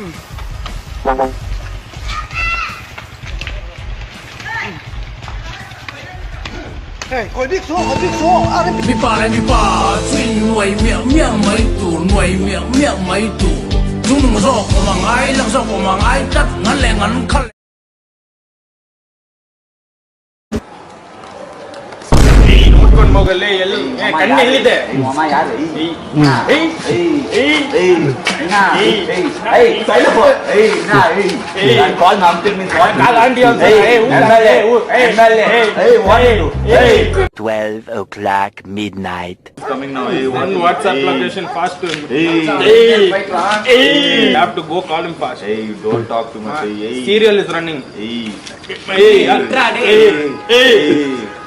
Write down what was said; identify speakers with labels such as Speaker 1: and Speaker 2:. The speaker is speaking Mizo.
Speaker 1: Mipa leh mipa chu innuai miah miah mai tur, nuai miah miah mai tur. Chungnung zawk awm a ngai, lak zawk awm a ngai tlat, ngan leh ngan kha leh.
Speaker 2: 12 o'clock midnight.
Speaker 3: One WhatsApp location fast. Have to go call him fast.
Speaker 4: Hey, don't talk too much. Hey, hey.
Speaker 3: Serial is running.
Speaker 4: Hey.
Speaker 3: Hey, hey, hey.